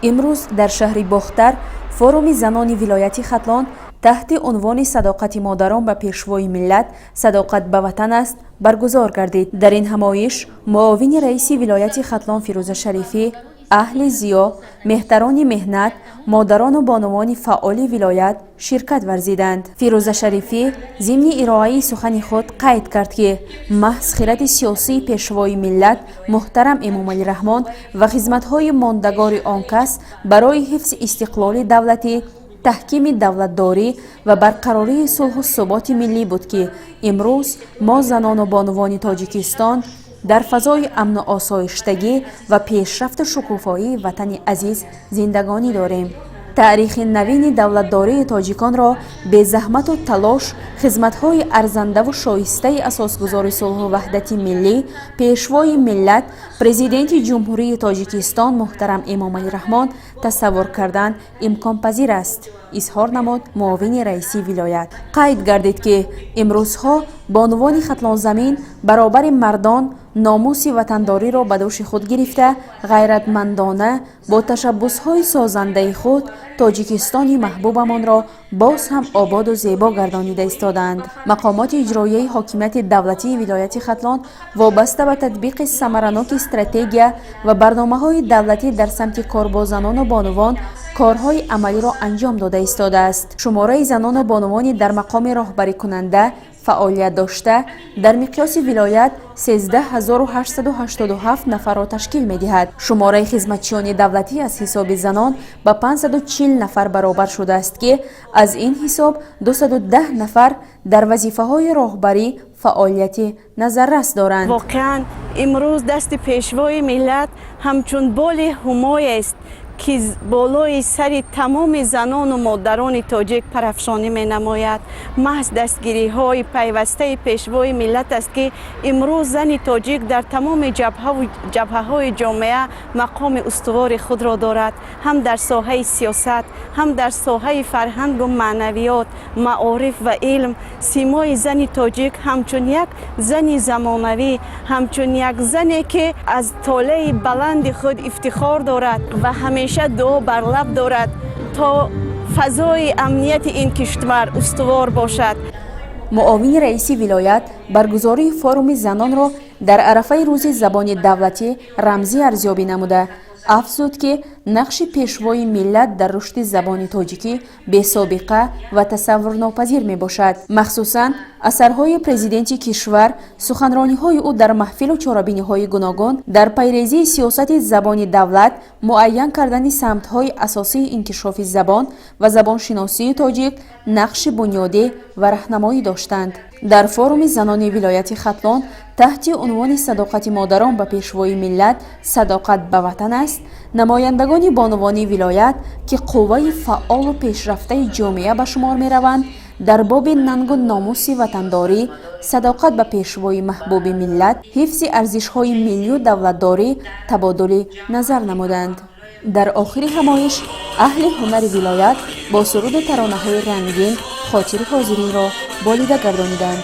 Имрӯз дар шаҳри Бохтар форуми занони вилояти Хатлон таҳти унвони «Садоқати модарон ба Пешвои миллат садоқат ба Ватан аст» баргузор гардид. Дар ин ҳамоиш муовини раиси вилояти Хатлон Фирӯза Шарифӣ, аҳли зиё, меҳтарони меҳнат, модарону бонувони фаъоли вилоят ширкат варзиданд. Фирӯза Шарифӣ зимни ироаи сухани худ қайд кард, ки маҳз хиради сиёсии Пешвои миллат муҳтарам Эмомалӣ Раҳмон ва хизматҳои мондагори он кас барои ҳифзи истиқлоли давлатӣ, таҳкими давлатдорӣ ва барқарории сулҳу суботи миллӣ буд, ки имрӯз мо, занону бонувони Тоҷикистон, дар фазои амну осоиштагӣ ва пешрафту шукуфоии ватани азиз зиндагонӣ дорем. Таърихи навини давлатдории тоҷиконро безаҳмату талош, хизматҳои арзандаву шоистаи асосгузори сулҳу ваҳдати миллӣ, Пешвои миллат, Президенти Ҷумҳурии Тоҷикистон муҳтарам Эмомалӣ Раҳмон тасаввур кардан имконпазир аст, изҳор намуд муовини раиси вилоят. Қайд гардид, ки имрӯзҳо бонувони хатлонзамин баробари мардон номуси ватандориро ба дӯши худ гирифта, ғайратмандона бо ташаббусҳои созандаи худ Тоҷикистони маҳбубамонро боз ҳам ободу зебо гардонида истодаанд. Мақомоти иҷроияи ҳокимияти давлатии вилояти Хатлон вобаста ба татбиқи самараноки стратегия ва барномаҳои давлатӣ дар самти кор бо занону бонувон корҳои амалиро анҷом дода истодааст. Шумораи занону бонувони дар мақоми роҳбарикунанда фаъолият дошта дар миқёси вилоят 13 887 нафарро ташкил медиҳад. Шумораи хизматчиёни давлатӣ аз ҳисоби занон ба 540 нафар баробар шудааст, ки аз ин ҳисоб 210 нафар дар вазифаҳои роҳбарӣ фаъолияти назаррас доранд. Воқеан, имрӯз дасти Пешвои миллат ҳамчун боли ҳумоест, ки болои сари тамоми занону модарони тоҷик парафшонӣ менамояд. Маҳз дастгириҳои пайвастаи Пешвои миллат аст, ки имрӯз зани тоҷик дар тамоми ҷабҳаҳои ҷомеа мақоми устувори худро дорад, ҳам дар соҳаи сиёсат, ҳам дар соҳаи фарҳангу маънавиёт, маориф ва илм. Симои зани тоҷик ҳамчун як зани замонавӣ, ҳамчун як зане, ки аз толеи баланди худ ифтихор дорад ва ҳамеша дуо бар лаб дорад, то фазои амнияти ин кишвар устувор бошад. Муовини раиси вилоят баргузории форуми занонро дар арафаи Рӯзи забони давлатӣ рамзӣ арзёбӣ намуда, афзуд, ки нақши Пешвои миллат дар рушди забони тоҷикӣ бесобиқа ва тасаввурнопазир мебошад. Махсусан асарҳои президенти кишвар, суханрониҳои ӯ дар маҳфилу чорабиниҳои гуногун дар пайрезии сиёсати забони давлат, муайян кардани самтҳои асосии инкишофи забон ва забоншиносии тоҷик нақши бунёдӣ ва раҳнамоӣ доштанд. Дар форуми занони вилояти Хатлон таҳти унвони «Садоқати модарон ба Пешвои миллат садоқат ба Ватан аст» намояндагони бонувони вилоят, ки қувваи фаъолу пешрафтаи ҷомеа ба шумор мераванд, дар боби нангу номуси ватандорӣ, садоқат ба Пешвои маҳбуби миллат, ҳифзи арзишҳои миллию давлатдорӣ табодули назар намуданд. Дар охири ҳамоиш аҳли ҳунари вилоят бо суруду таронаҳои рангин хотири ҳозиринро болида гардониданд.